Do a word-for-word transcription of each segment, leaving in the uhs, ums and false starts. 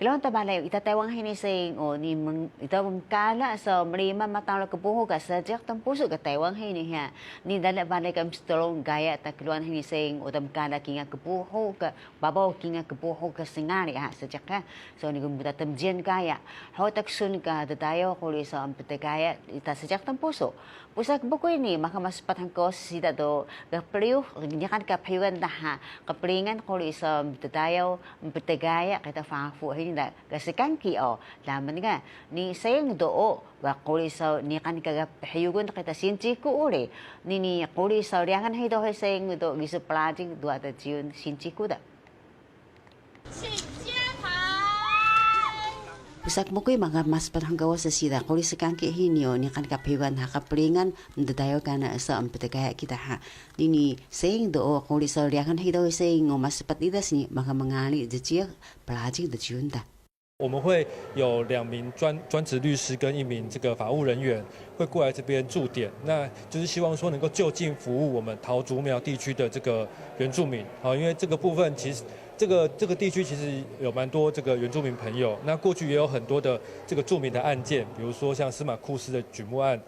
Klwaan ta balay ita Taiwan hini sayang o ni meng-, ita mkala so mrima matang lo kpuhu ka seejiq tnpusu ka Taiwan hini hiya. Ni dala balay ka mstrung gaya ta klwaan hini sayang o ta mkala kingal kpuhu ka babaw kingal kpuhu ka sngari ha seejiq ha. So ni gmuda tmjian gaya. Ho ta ksun ka ddayaw quri so emptgaya ita seejiq tnpusu. Pusa kbkuy ni maka maspat hngkawas siida do ga priyux niqan ka phiyugan daha qpringan quri so ddayaw emptgaya qita fafu hini da ga skanki o laman ga ni sayang do o ga quri so niqan ka ga phiyugun qita Sinciku uri ni ni quri so ryangan hido hi sayang do gisu prajing dua ta jiyun Sinciku da. Pusa kbkuy maka maspat hngkawas siida quri skanki hini o niqan ka phiyugan ha qpringan mddayaw kana so emptgaya kita ha. Ni ni sayang do o quri so ryangan hido sayang o maspat idas ni maka mngari djiyax prajing djiyun da. 我们会有两名专，专职律师跟一名这个法务人员会过来这边驻点，那就是希望说能够就近服务我们桃竹苗地区的这个原住民。好，因为这个部分其实，这个，这个地区其实有蛮多这个原住民朋友，那过去也有很多的这个著名的案件，比如说像司马库斯的榉木案。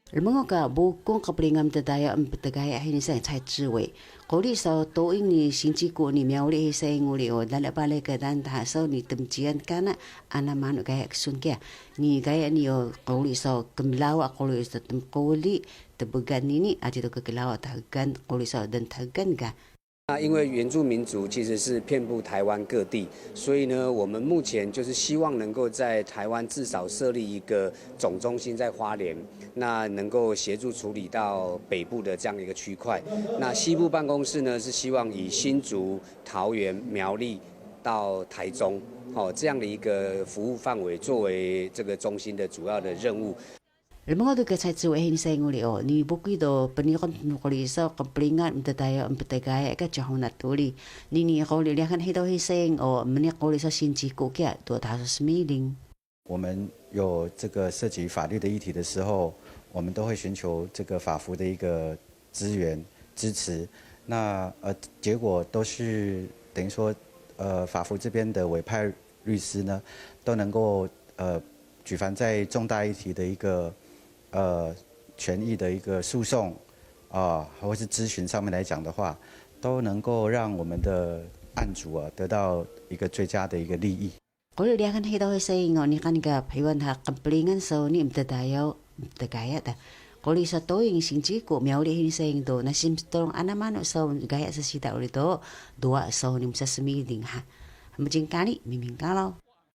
Rmngaw ka Bukung qpringan mddayaw emptgaya hini sayang 蔡志伟. Quri so Toing ni Sinciku ni myaw uri hi sayang uri o dala balay ka daan daha so ni tmjian kana ana manu gaya ksun kiya. Ni gaya ni o quri so kmlawa quri so tmquli tbgan ni ni aji do kklawa thgan quri so dnthgan ga. 那因为原住民族其实是遍布台湾各地，所以呢，我们目前就是希望能够在台湾至少设立一个总中心在花莲，那能够协助处理到北部的这样的一个区块。那西部办公室呢，是希望以新竹、桃园、苗栗到台中，哦，这样的一个服务范围作为这个中心的主要的任务。 Rmngaw do ka 蔡志伟 hini sayang uri o, ni bukuy do pniqun quri so qpringan mddayaw emptgaya ka cahunat uri. Ni ni quri ryangan hido hi sayang o mniq quri so Sinciku kiya do daha so smiling. 我们有这个涉及法律的议题的时候，我们都会寻求这个法服的一个资源支持。那，呃，结果都是等于说，呃，法服这边的委派律师呢，都能够，呃，举凡在重大议题的一个，呃，权益的一个诉讼，啊，或是咨询上面来讲的话，都能够让我们的案主啊，得到一个最佳的一个利益。 Quri ryangan hido hi sayang o niqan ka phiyugan ha qpringan so ni mddayaw emptgaya da. Quri so Toing Sinciku myaw uri hini sayang do nasi mstrung ana manu so gaya sa siida uri do dua so ni msa smiling ha. Mjingkari, Miming Kalaw.